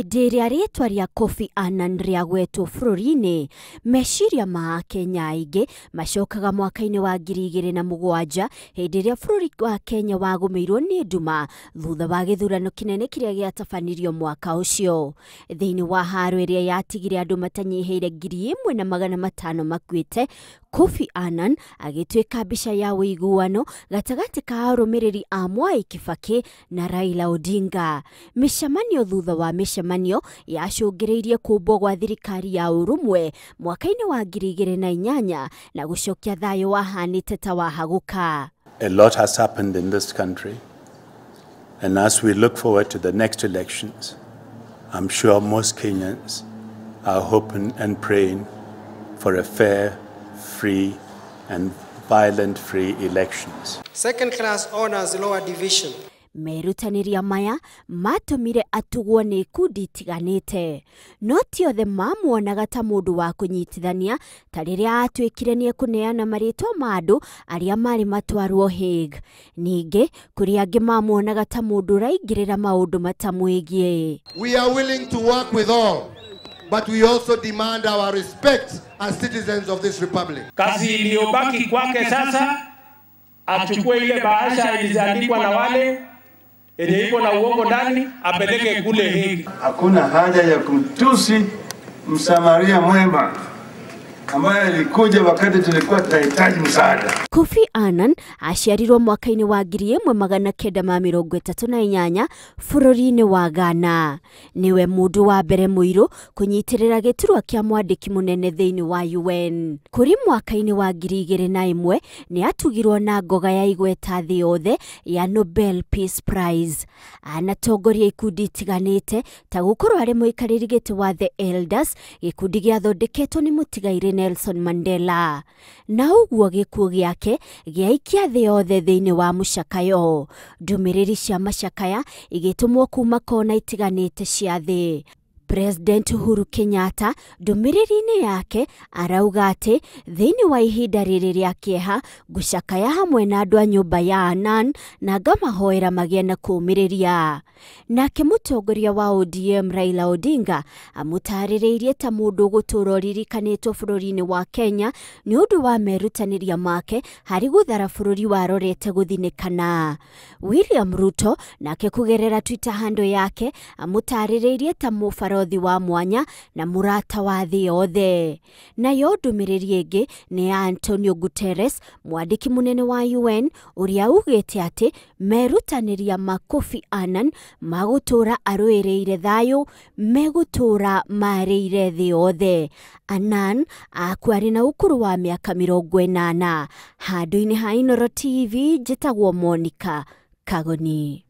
Hĩndĩ ĩrĩa rĩtwa rĩa Kofi Annan rĩagwetwo bũrũri-inĩ, meciria ma Akenya aingĩ macokaga mwaka-inĩ wa 2007 hĩndĩ ĩrĩa bũrũri wa Kenya wagũmĩirwo nĩ nduma thutha wa gĩthurano kĩnene kĩrĩa gĩatabanirio mwaka ũcio. Thĩinĩ wa haro ĩrĩa yatigire andũ matanyihĩire 1500 makuĩte, Kofi Annan agĩtuĩka mbica ya ũiguano gatagatĩ ka arũmĩrĩri a Mwai Kibaki na Raila Odinga. Mĩcemanio thutha wa mĩcemanio yacũngĩrĩirie kũmbwo gwa thirikari ya ũrũmwe mwaka-inĩ wa 2008 na gũcokia thayũ wahanĩte ta wahagũka. A lot has happened in this country, and as we look forward to the next elections, I'm sure most Kenyans are hoping and praying for a fair, free and violent-free elections. Second class honors lower division. Merutanĩria maya matũmire atugwo nĩ ikundi itiganĩte, no ti othe mamuonaga ta mũndũ wa kũnyitithania ta rĩrĩa atuĩkire nĩ ekũneana marĩtwa ma andũ arĩa marĩ matwarwo Hague. Ningĩ kũrĩ angĩ mamuonaga ta mũndũ ũraingĩrĩra maũndũ matamwĩgiĩ. We are willing to work with all, but we also demand our respect as citizens of this republic. Kazi iliyobaki kwake sasa achukue ile bahasha iliyoandikwa na wale yenye iko na uongo ndani apeleke kule Hague. Hakuna haja ya kumtusi Msamaria mwema ambaye alikuja wakati tulikuwa tunahitaji msaada. Kofi Annan aciarirwo mwaka-inĩ wa 1938 bũrũri-inĩ wa Ghana. Niwe mũndũ wa mbere mũirũ kũnyitĩrĩra gĩturwa kĩa mwandĩki mũnene thĩinĩ wa UN. Kũrĩ mwaka-inĩ wa 2001 nĩ atugirwo na ngoga ya igweta thĩ yothe ya Nobel Peace Prize. Anatongoria ikundi itiganĩte ta gũkorwo arĩ mũikarĩri gĩtĩ wa The Elders, gĩkundi gĩathondeketwo nĩ mũtigairĩ Nelson Mandela. Na ũguo gĩkuũ gĩake gĩaikia thĩ yothe thĩinĩ wa mũcakayo. Ndũmĩrĩri cia macakaya igĩtũmwo kuma kona itiganĩte cia thĩ. President Uhuru Kenyatta ndũmĩrĩri-inĩ yake arauga atĩ thĩinĩ wa ihinda rĩrĩ rĩa kĩeha ngũcakaya hamwe na andũ a nyũmba ya Annan na ngamahoera magĩe na kũũmĩrĩria. Nake mũtongoria wa ODM Raila Odinga amũtarĩrĩirie ta mũndũ ũgũtũũra ũririkanĩtwo bũrũri-inĩ wa Kenya nĩ ũndũ wa merutanĩria make harĩ gũthara bũrũri warorete gũthinĩkana. William Ruto nake kũgerera Twitter handle yake amũtarĩrĩirie ta mũbarothi wa mwanya na mũrata wa thĩ yothe. Nayo ndũmĩrĩri ĩngĩ nĩ ya Antonio Guterres, mwandĩki mũnene wa UN, ũrĩa ugĩte atĩ merutanĩria ma Kofi Annan magũtũũra arũĩrĩire thayũ megũtũũra marĩire thĩ yothe. Annan akua arĩ na ũkũrũ wa mĩaka 80. Handũ-inĩ ha Inooro TV njĩtagwo Monica Kagoni.